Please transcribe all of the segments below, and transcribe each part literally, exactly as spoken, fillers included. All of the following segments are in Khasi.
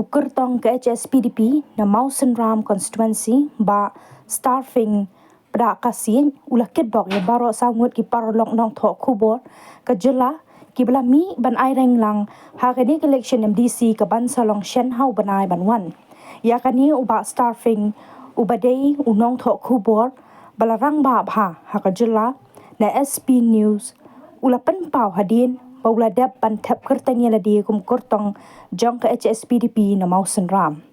Kyrtong ka H S P D P na Mawsynram constituency, Bah Starfing Pdakasiej, u la kitbok ïa baroh saw ngut ki paralok nongthoh khubor ka jylla kiba la mih ban aireng lang ha kane ka election M D C kaban sa long shen ha u bnai ban wan. Ïa kane u Bah Starfing, uba dei u nongthoh khubor ba la rangbah bha ha ka jylla, na S B News u la pynpaw hadien ba u la dep ban thep kyrteng ïa lade kum kyrtong jong ka H S P D P na Mawsynram.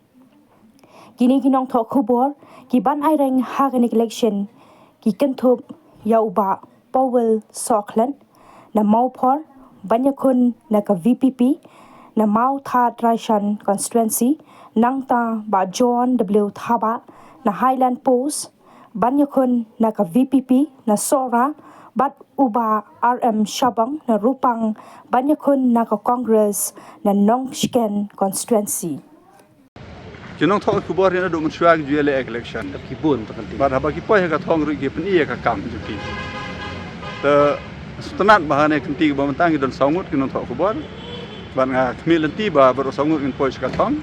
Kine ki nongthoh khubor kiban aireng ha kane ka election ki kynthup ïa u Bah Powell Sohkhlet na Mawphor ban ïakhun na ka V P P, na Mawthadraishan constituency, nangta Bah John W Thabah na Highland Post ban ïakhun na ka V P P na Sohra, bad u Bah R M Shabong na Rupang ban ïakhun na ka Congress na Nongshken constituency. Ki nongthoh khubor hi naduh mynshuwa ki ju ïaleh election. Ki bun tang kynti. Bad haba ki poi ha ka thong ruh ki pyni ïa ka kam jong ki. Te sngewtynnat ba ha kane ka kynti kaba mynta ngi don saw ngut ki nongthoh khubor. Bad nga khmih lynti ba baroh saw ngut ngin poi sha ka thong.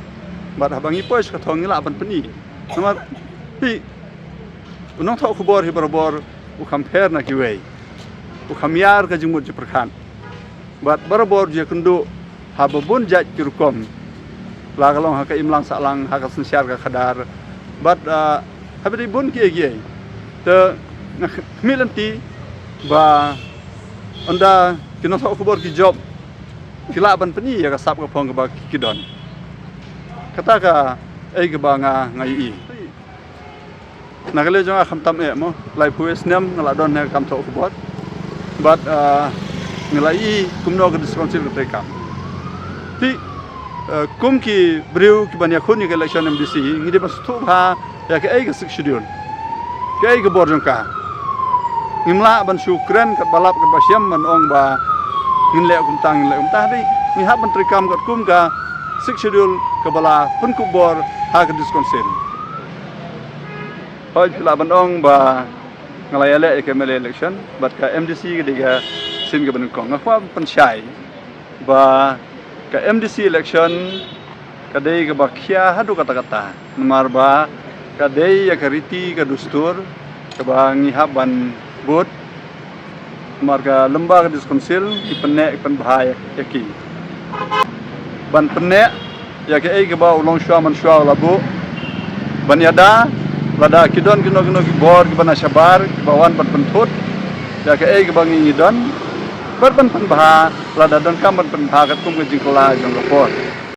Bad haba ngi poi sha ka thong ngi lah ban pyni. Namar phi, u nongthoh khubor hi barabor u kham pher na kiwei. U kham ïar ka jingmut jingpyrkhat. Bad barabor ju ïakynduh ha ba bun jait ki rukom. La ka long ha ka imlang sahlang, ha ka synshar ka khadar. Bad, ah, ha ba dei bun kiei kiei. Te nga khmih lynti ba ynda ki nongthoh khubor ki jop, ki lah ban pyni ïa ka sap ka phong kaba ki don. Kata kaei kaba nga, nga ïohi. Na ka liang jong nga khamtam eh mo, laiphew snem nga la don ha ka kam thoh khubor. Bad, ah, nga la ïohi kumno ka District Council ka treikam. Te, ah, kum ki briew kiban ïakhun ïa ka election M D C, ngi dei ban sngewthuh bha ïa kaei ka Sixth Schedule, kaei ka bor jong ka. Ngim lah ban shu kren katba lap katba shem ban ong ba ngin leh kumta, ngin leh kumta. Hynrei ngi hap ban treikam katkum ka Sixth Schedule kaba la pynkup bor ha ka District Council. Hooid, phi lah ban ong ba nga la ïaleh ïa ka M L A election bad ka M D C ka dei ka sien kaba nyngkong. Nga kwah pynshai ba ka M D C election ka dei kaba khia haduh katta katta, namar ba ka dei ïa ka riti ka dustur kaba ngi hap ban bud. Namar ka lyngba ka District Council ki pynneh ki pynbha ïa, ïa ki. Ban pynneh ïa kaei kaba u longshuwa manshuwa u la buh. Ban ïada lada ki don kino kino ki bor kiba na shabar kiba wan ban pynthut ïa kaei kaba ngi, ngi don. Bad ban pynbha lada donkam ban pynbha katkum ka jingkylla jong ka por.